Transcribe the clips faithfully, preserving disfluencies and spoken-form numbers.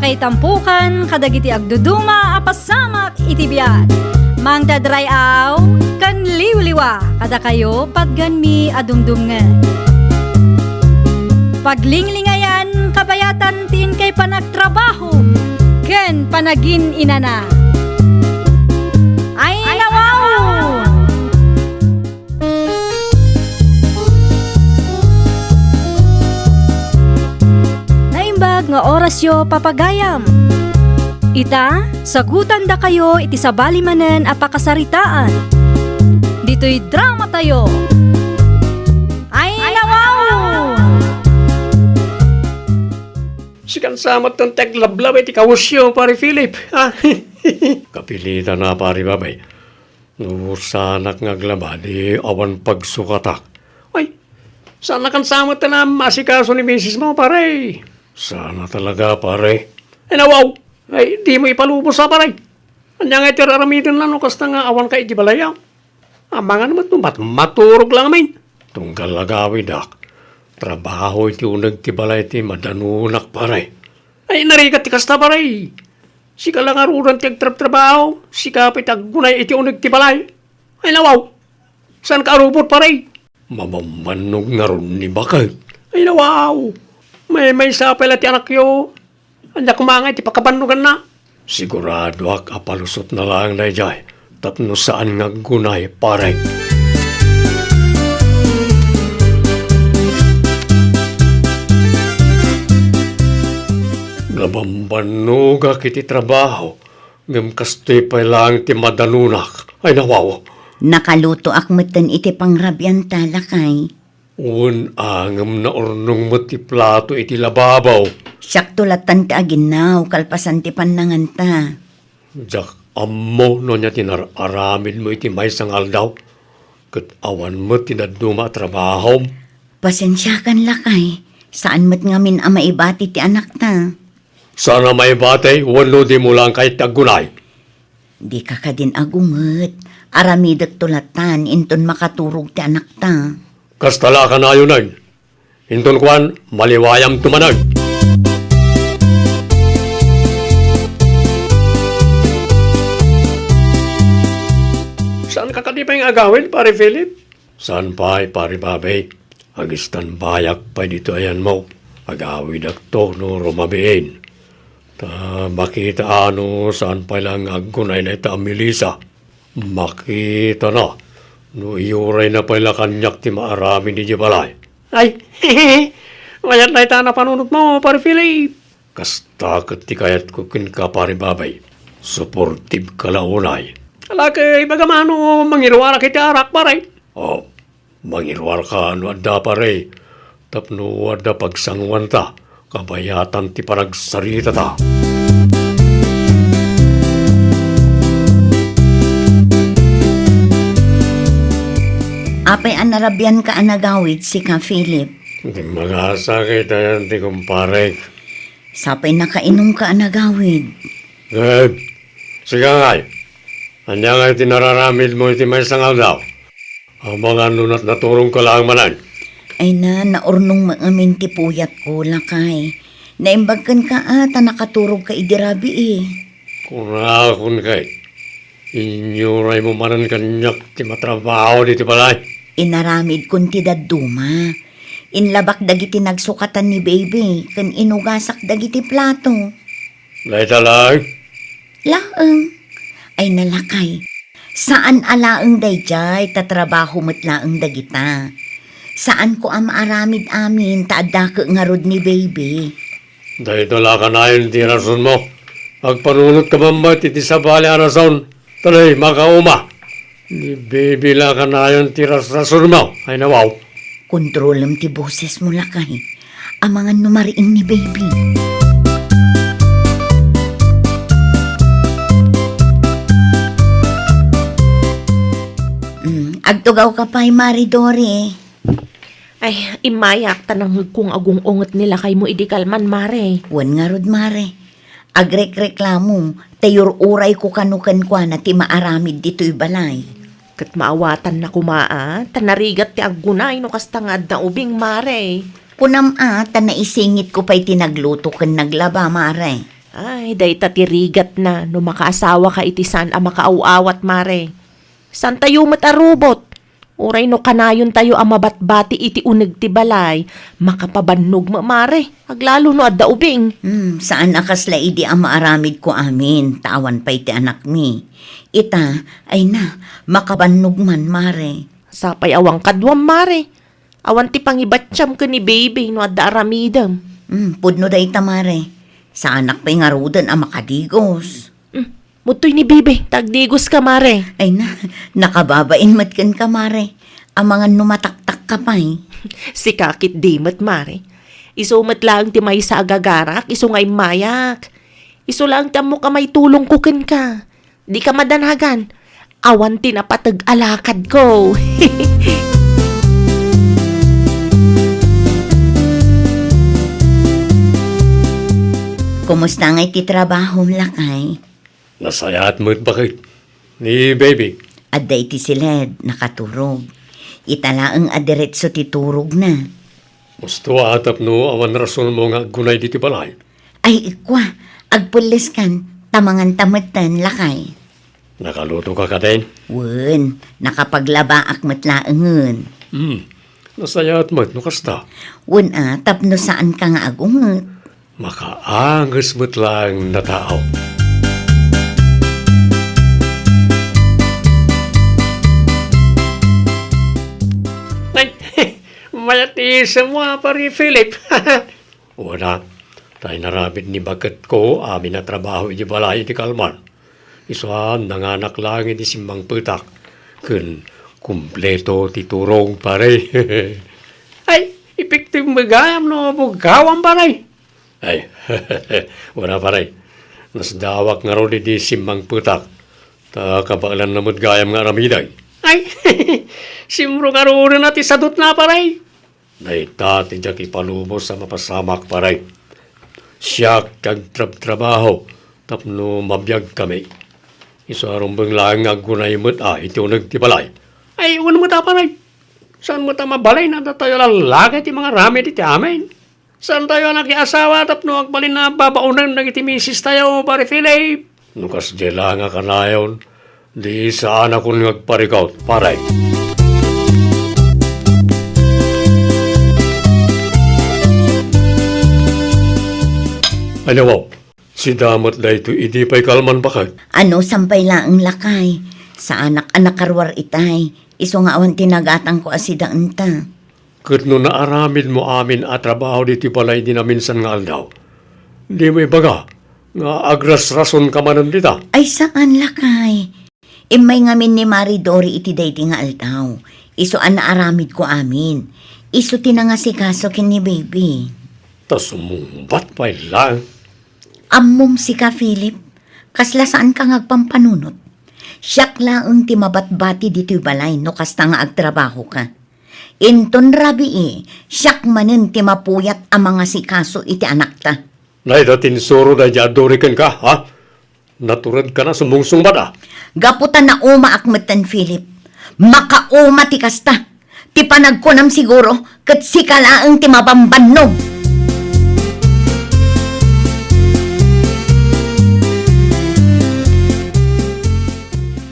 Itampukan kadagiti agduduma a pasamak iti biag. Mangted ray-aw ken liwliwa kadakayo patganmi a dumdumngeg. Paglinglingayan kabayatan ti inkay panagtrabaho ken panagin-inana. Ay, nawaw! Naimbag nga orasyo, papagayam. Ita, sagutandakayo iti sabali manen a pakasaritaan. Ditoy dramatayo. Ay, nawaw! Sikan sa met ti aglablabay ti kawesyo, Pare Philip, ha? Kapilitan a, Pare Babay. No saanak nga aglaba, di awan pagsukatak. Ay, saannakan sa met a maasikaso ni misis mo, pare. Saan a talaga, pare. Ay, nawaw. Ay, dimo ipalubos a, pare. Ania nga iti ar-aramidenna no kasta nga awanka iti balay a? Amangan met no mat-, maturog la ngamin. Tunggal agawidak. Trabaho iti uneg ti balay ti madanonak, pare. Ay, narigat ti kasta, pare. Sika la ngaruden ti agtrabtrabaho, sika pay ti aggunay iti uneg ti balay. Ay, nawaw. Saanka a rubot, pare? Mabambannog ngarud ni baket. Ay, nawaw. Maymaysa pay la ti anakyo. Ania koma nga iti pakabannoganna? Siguradoak a palusotna laeng daydiay tapno saan nga aggunay, pare. Nabambannogak iti trabaho, ngem kastoy pay laeng ti madanonak. Ay, nawaw. Nakalutoak metten iti pangrabianta, lakay. Wen, a, ngem naurnong met ti plato iti lababo. Siakto lattan ti aginnaw kalpasan ti pannanganta. Diak ammo no ania ti nar-aramidmo iti maysa nga aldaw, ket awan met ti dadduma a trabahom. Pasensiakan, lakay, saan met ngamin a maibati ti anakta. Saan a maibati wenno dimo laeng kayat ti aggunay? Dika kadin agunget, aramidekto lattan inton makaturog ti anakta. Kasta la kanayon, Nay. Inton kuan, maliwayamto manen. Saanka kadi pay nga agawid, Pare Philip? Saan pay, Pare Babay. Agistanbayak pay ditoy ayanmo. Agawidakto no rumabiin. Ta makita a no saan pay la nga aggunay dayta a Melissa. Makitana no iyurayna pay la kaniak ti maaramid idiay balay. Ay, mayat dayta a napanunotmo, Pare Philip. Kasta ket ti kayatko kenka, Pare Babay. Suportibka la unay. Ala, ket ibagam a no mangiruarak iti arak, pare. Oh, mangiruarka no adda, pare. Tapno adda pagsanguanta, kabayatan ti panagsaritata. Apay a narabianka a nagawid, sika, Philip? Di magasakit ayan ti kumparek. Sapay nakainumka a nagawid. Eh, sika ngay. Ania ngay ti nararamidmo iti maysa nga aldaw? Amangan no nat-, naturongka laeng manen. Ay na, naurnong met ngamin ti puyatko, lakay. Naimbag kenka a ta nakaturogka idi rabii. Kunakon kay, inyuraymo manen kaniak ti matrabaho ditoy balay. Inaramidkon ti dadduma. Inlabak dagiti nagsukatan ni baby, ken inugasak dagiti plato. Dayta laeng? Laeng. Ay na lakay. Saan a laeng daydiay, ta trabaho met laeng dagita. Saanko a maaramid amin, ta addake ngarud ni baby. Dayta la kanayon ti rasonmo. Agpanunotka man met iti sabali a rason. Toy, makauma. Ni baby la kanayon ti rasrasonmo. Ay, nawaw. Kontrolem ti bosesmo, lakay. Amangan no mariing ni baby. Mm, agtugawka pay, Mare Dore. Ay, immayak ta nangngegko nga agung-unget ni lakaymo idi kalman, Mare. Wen ngarud, Mare. Agrekreklamo, ta iyur-urayko kano kenkuana ti maaramid ditoy balay. Ket maawatanna koma a, ta narigat ti aggunay no kasta nga adda ubing, Mare. Kunam a, ta naisingitko pay ti nagluto ken naglaba, Mare. Ay, dayta ti rigatna no makaasawaka iti saan a makaaw-awat, Mare. Saantayo met a rubot. Uray no kanayontayo a mabatbati iti uneg ti balay, makapabannog met, Mare. Aglalo no adda ubing. Hmm, saan a kasla idi a maaramidko amin, ta awan pay ti anakmi. Ita, ay na, makabannog man, Mare. Sapay awan kaduam, Mare. Awan ti pangibattiam ken ni Baby no adda aramidem. Hmm, pudno dayta, Mare. Saanak pay ngaruden a makadigos. Hmm, mudtoy ni Baby, ta agdigoska, Mare. Ay na, nakababain met kenka, Mare. Amangan no mataktakka pay. Sika ketdi met, Mare. Isu met laeng ti maysa a gagarak, isu nga immayak. Isu laeng ti ammok a maitulongko kenka. Dika madanagan. Awan ti napateg a lakadko. Kumusta ngay ti trabahom, lakay? Nasayaat met, baket. Ni Baby? Adda iti siled, nakaturog. Ita laeng a diretso ti turogna. Husto a tapno awan rasonmo nga aggunay ditoy balay. Ay, ikua, agpelleskan, ta manganta metten, lakay. Nakalutoka kadin? Wen, nakapaglabaak met laengen. Hmm, nasayaat met no kasta. Wen a, tapno saanka nga agunget. Makaanges met laeng a tao. Ay, mayat ti isem mo, Pare Philip. Wen a, ta inaramid ni baketko amin a trabaho iti balay iti kalman. Isu a nanganak laeng iti simmangpetak ken kumpleto ti turog, pare. Ay, epektibo gayam no bugawam, pare. Ay, wen a, pare. Nasdawak ngarud iti simmangpetak, ta kabaelanna met gayam nga aramiden. Ay, simro ngaruden a ti sadutna, pare. Dayta ti diak ipalubos a mapasamak, pare. Siak ti agtrabtrabaho tapno mabiagkami. Isu a rumbeng laeng nga aggunay met a iti uneg ti balay. Ay, wen met a, pare. Saan met a mabalin a datayo a lallaki ti mangaramid iti amin? Saantayo a nakiasawa tapno agbalin a babaonen dagiti misistayo, Pare Philip? No kasdiay la nga kanayon, di saanakon nga agparikut, pare. Ania, wow, sida met daytoy idi pay kalman, baket? Ano, sampay laeng, lakay. Saanak a nakaruar itay. Isu nga awan ti nagatangko a sida enta. Ket no naaramidmo amin a trabaho ditoy balay idi naminsan nga aldaw, dimo ibaga nga agrasrasonka manen dita? Ay, saan, lakay. Immay ngamin ni Mari Dori iti daydi nga aldaw. Isu a naaramidko amin. Isu ti nangasikaso ken ni Baby. Ta sumungbat pay laeng. Ammom sika, Philip, kasla saanka nga agpampanunot. Siak laeng ti mabatbati ditoy balay no kasta nga agtrabahoka. Inton rabii, siak manen ti mapuyat a mangasikaso iti anakta. Dayta ti insuro daydi a Dori kenka, ha? Naturedkan a sumungsungbat a. Gapu ta naumaak metten, Philip. Makauma ti kasta. Ti panagkunam siguro, ket sika laeng ti mabambannog.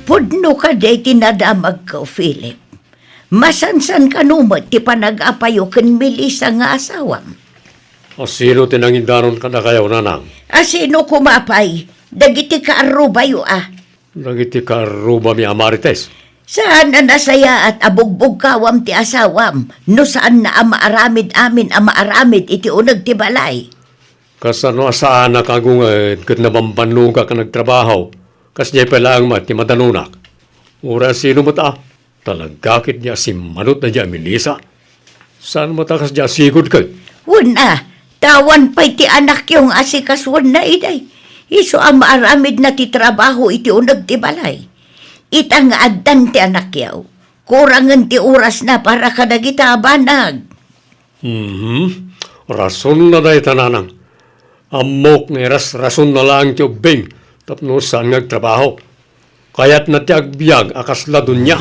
Pudno kadi ti nadamagko, Philip. Masansan kano met ti panag-apayo ken Melissa nga asawam? A sino ti nangidanon kadakayo, nanang? A sino koma pay? Dagiti kaarrubayo a. Dagiti kaarrubami a Marites? Saan a nasayaat a bugbugkawam ti asawam no saanna a maaramid amin a maaramid iti uneg ti balay? Kasano a saanak a agunget ket nabambannogak a nagtrabaho? Kasdiay pay laeng met ti madanonak. Uray a sino met a, talaga ketdi a simmanot daydi a Melissa. Saan met a kasdi a sigud ket? Wen a, ta awan pay ti anakyo nga asikasuenna idiay. Isu a maaramidna ti trabaho iti uneg ti balay. Ita nga addan ti anakyo, kurangen ti orasna para kadagita a banag. Mhm. Rasonna dayta, nanang. Ammok nga irasrasonna laeng ti ubbing tapno saan nga agtrabaho. Kayatna ti agbiag a kasla donia.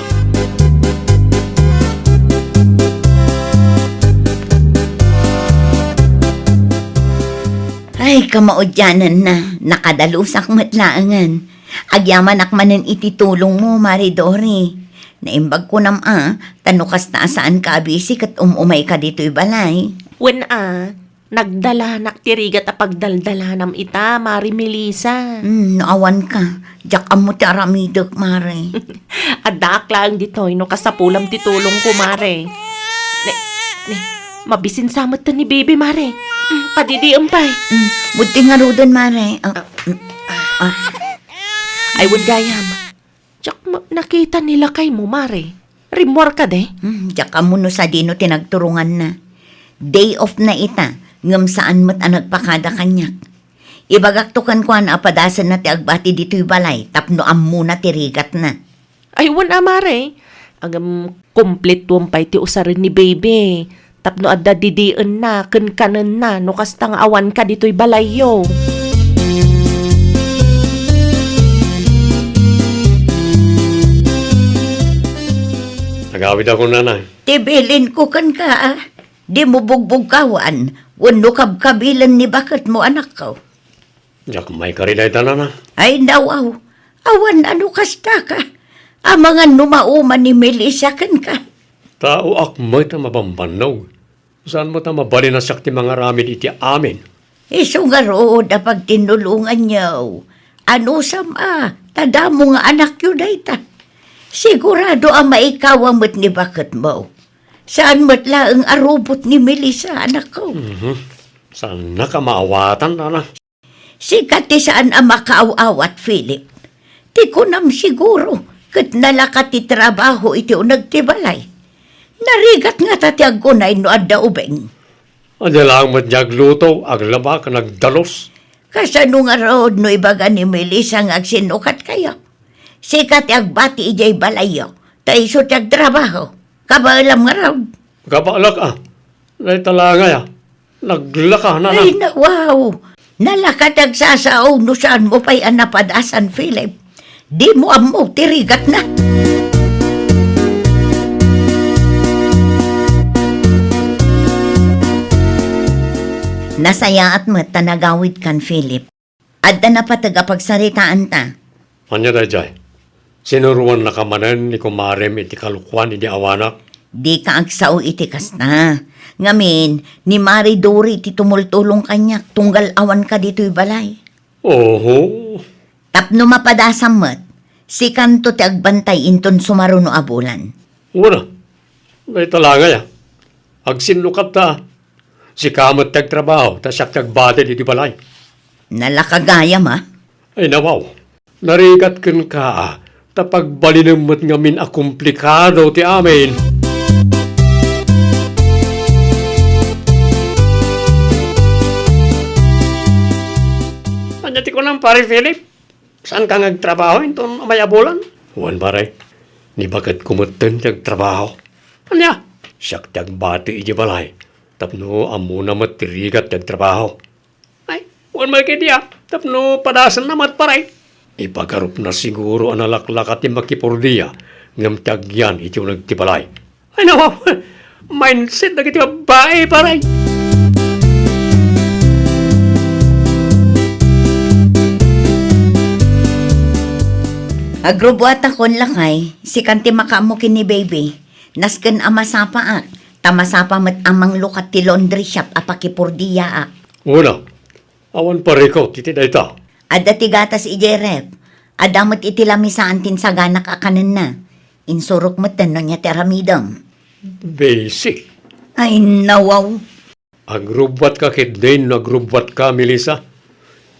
Ay, Ay, kamaudiananna, nakadalusak met laengen. Agyamanak manen iti tulongmo, Mare Dori. Naimbag kunam a, ta no kasta a saanka a bisi ket um-umayka ditoy balay. Wen a, nagdalanak ti rigat a pagdaldalanam ita, Mare Melissa. Hmm, no awanka, diak ammo ti aramidek, Mare. Addaak laeng ditoy no kasapulam ti tulongko, Mare. Ne, ne, mabisinsa met ni Bibi, Mare. Hmm, padidiem pay. Hmm, budti ngaruden, Mare. Ah, ah. Ay, wen gayam. Diak ma-, nakita ni lakaymo, Mare. Rimmuar kadi? Hmm, diak ammo no sadino ti nagturonganna. Day off na ita, ngem saan met a nagpakada kaniak. Ibagakto kenkuana a padasenna ti agbati ditoy balay tapno ammona ti rigatna. Ay, wen a, Mare. Ngem, kumpletoem pay ti usaren ni Baby tapno adda didienna ken kanenna no kasta nga awanka ditoy balayyo. Agawidakon, nanay. Ti bilinko kenka, dimo bugbugkawan wenno kabkabilen ni baketmo, anakko. Diak maikari dayta, nana. Ay, nawaw. Awan a no kastaka. Amangan no mauman ni Melissa kenka. Taoak met a mabambannog. Saan met a mabalin a siak ti mangaramid iti amin. Isu ngarud a pagtinnulonganyo. Anusam a, ta damo nga anakyo dayta. Sigurado a maikawa met ni baketmo. Saan met laeng a rubot ni Melissa, anakko. Mhm. Saannak a maawatan, nana. Sika ti saan a makaaw-awat, Philip. Ti kunam siguro, ket nalaka ti trabaho iti uneg ti balay. Narigat ngata ti agkunay no adda ubing. Ania laeng met diay agluto, aglaba, ken agdalus. Kasano ngarud no ibaga ni Melissa nga agsinnukatkayo? Sika ti agbati idiay balayyo, ta isu ti agtrabaho. Kabaelam ngarud. Kabaelak a. Dayta la ngay a. Naglaka, nana. Ay, nawaw. Nalaka ti agsasao no saanmo pay a napadasan, Philip. Dimo ammo ti rigatna. Nasayaat met ta nagawidkan, Philip. Adda napateg a pagsaritaanta. Ania daydiay? Sinuroannaka manen ni kumarem iti kalokuan idi awanak? Dika agsao iti kasta. Ngamin, ni Mare Dori ti tumultulong kaniak tunggal awanka ditoy balay. Oho. Tapno mapadasam met, sikanto ti agbantay inton sumaruno a bulan. Wen a. Dayta la ngay a. Agsinnukatta. Sika met ti agtrabaho, ta siak ti agbati ditoy balay. Nalaka gayam a. Ay, nawaw. Narigat kenka a, ta pagbalinem met ngamin a komplikado ti amin. Ania ti kunam, Pare Philip? Saanka nga agtrabaho inton umay a bulan? Wen, pare. Ni baketko metten ti agtrabaho. Ania? Siak ti agbati idiay balay. Tapno ammona met ti rigat ti agtrabaho. Ay, wen met ketdi a, tapno padasenna met, pare. Ipagarupna siguro a nalaklaka ti makipurdia, ngem ti agyan iti uneg ti balay. Ay, nawaw, mindset dagiti babbai, pare. Agrubuatakon, lakay, sikan ti makaammo ken ni Baby. Nasken a masapaak, ta masapa met a manglukat ti laundry shop a pakipurdiaak. Wen a, awan parikut iti dayta. Adda ti gatas idiay ref. Adda met iti lamisaan ti insaganak a kanenna. Insurok metten no ania ti aramidem. Basic. Ay, nawaw. Agrubbuatka ketdin no agrubbuatka, Melissa.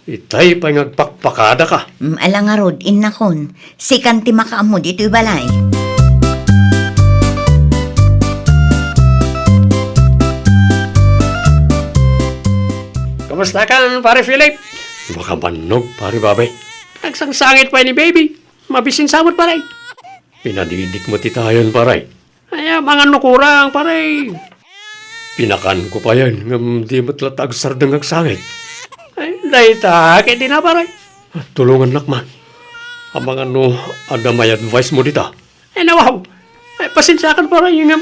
Itay pay nga agpakpakadaka. Mm, ala ngarud, innakon. Sikan ti makaammo ditoy balay. Kumustakan, Pare Philip? Makabannog, Pare Babe. Agsangsangit pay ni Baby. Mabisinsa met, pare. Pinadidik met itayon, pare. Ay, amangan no kurang, pare. Pinakanko payen, ngem di met latta agsardeng agsangit. Ay, dayta, ket dina, pare. Tulongannak man. Amangan no adda may advice mo dita. Ay, nawaw. Ay, pasensiakan, pare, ngem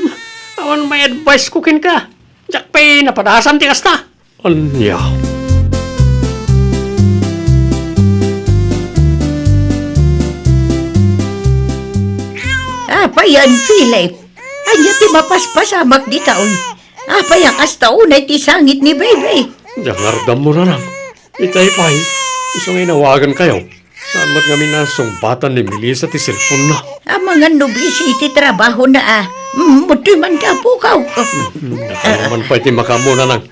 awan may advice ko kenka. Diak pay napadasan ti kasta. Ania? Payan, Philip. Ania ti mapaspasamak dita, oy? Apay a kasta unay ti sangit ni Baby? Diak ngarud ammo, Nanang. Itay pay, isu nga inawagankayo. Saan met ngamin a sungbatan ni Melissa ti cellphone-na? Amangan no busy iti trabahona a. Mm, ditoy man ti apokaw. Mm, dakayo man pay ti makaammo, Nanang.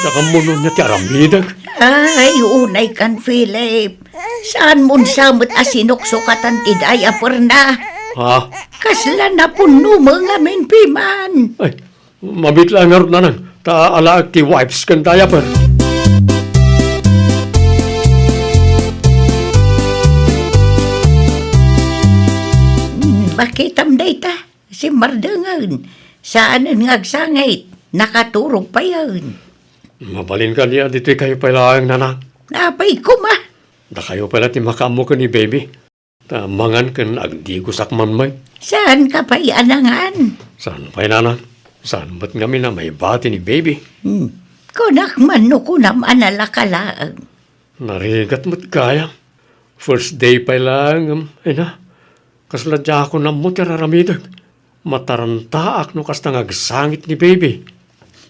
Diak ammo no ania ti aramidek. Ay, unay kan, Philip. Saanmon sa met a sinuksukatan ti diaperna? Ha? Kasla napunno met ngamin piman. Ay, mabiit laeng ngarud, Nanang, ta alaek ti wipes ken diaper. Hmm, bakitam dayta, simmardengen. Saanen nga agsangit, nakaturog payen. Mabalin kadi a ditoykayo pay laeng, Nanang? Apay koma. Dakayo pay la ti makaammo ken ni Baby. Ta mangan ken agdigosak man met. Saanka pay a nangan? Saan pay, Nanang? Saan met ngamin a maibati ni Baby? Hmm. Kunak man no kunam a nalaka laeng. Narigat met gayam. First day pay laeng, em, ay na. Kasla diakon ammo ti ar-aramidek. Matarantaak no kasta nga agsangit ni Baby.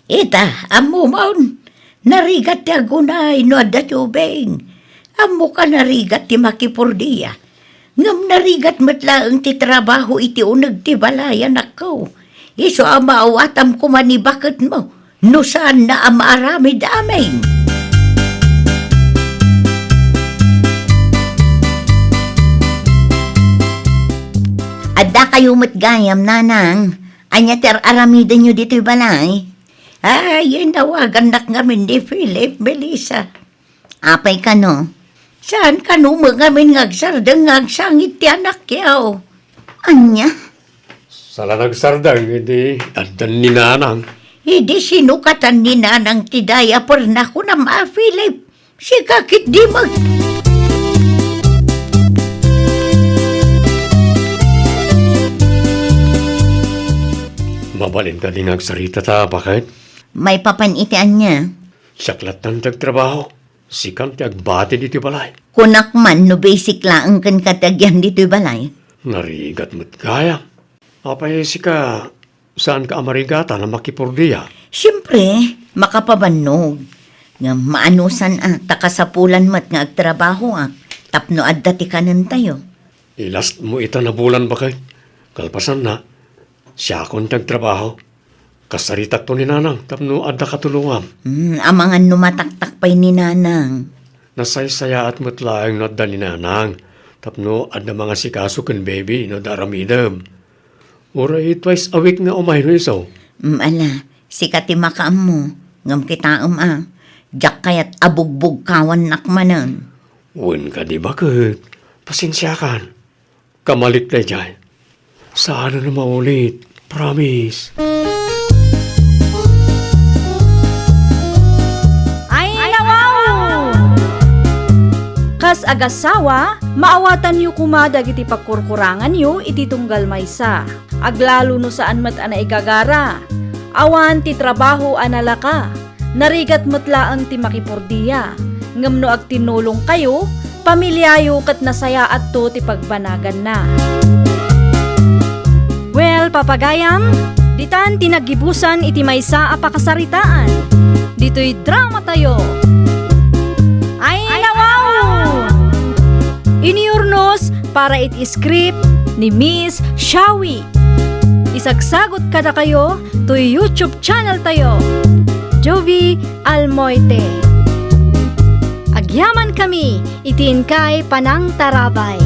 Ita, ammomon, narigat ti agunay no adda ti ubing. Ammoka narigat ti makipurdia. Ngem narigat met laeng ti trabaho iti uneg ti balay, anakko. Isu a maawatam koma ni baketmo. No saanna a maaramid amin. Addakayo met gayam, Nanang. Ania ti ar-aramidenyo ditoy balay? Ay, inawagannak ngamin ni Philip, Melissa. Apay kano? Saan kano met ngamin nga agsardeng nga agsangit ti anakyo? Ania? Saan a nagsardeng idi addan ni Nanang? Idi sinukatan ni Nanang ti diaperna, kunam a, Philip. Sika ketdi met. Mabalin kadi nga agsarita ta, baket? Maipapan iti ania? Siak lattan ti agtrabaho. Sikan ti agbati ditoy balay. Kunak man no basic laeng kenka ti agyan ditoy balay. Narigat met gayam. Apay sika, saanka a marigatan a makipurdia? Siempre, makapabannog. Ngem maanusan a, ta kasapulan met nga agtrabahoak tapno adda ti kanentayo. Ilastmo ita nabulan, baket. Kalpasanna, siakon ti agtrabaho. Kasaritakto ni Nanang tapno adda katulongam. Hmm, amangan no mataktak pay ni Nanang. Nasaysayaat met laeng no adda ni Nanang tapno adda mangasikaso ken baby no adda aramidem. Uray twice a week nga umay no isu. Hmm, ala, sika ti makaammo, ngem kitaem a, diak kayat a bugbugkawannak manen. Wen kadi, baket, pasensiakan. Kamalik daydiay. Saan a maulit. Promise. Ay, nawaw! Kas agassawa, maawatanyo koma dagiti pagkurkuranganyo iti tunggal maysa. Aglalo no saan met a naigagara. Awan ti trabaho a nalaka. Narigat met laeng ti makipurdia, ngem no agtinnulongkayo, pamiliayo ket nasayaatto ti pagbanaganna. Well, papagayam, ditan ti naggibusan iti maysa a pakasaritaan. Ditoy dramatayo. Ay, nawaw! Iniurnos para iti script ni Miss Shawi. Isagsagut kadakayo toy YouTube channel tayo, Jovie Almoite. Agyamankami iti inkay panangtarabay.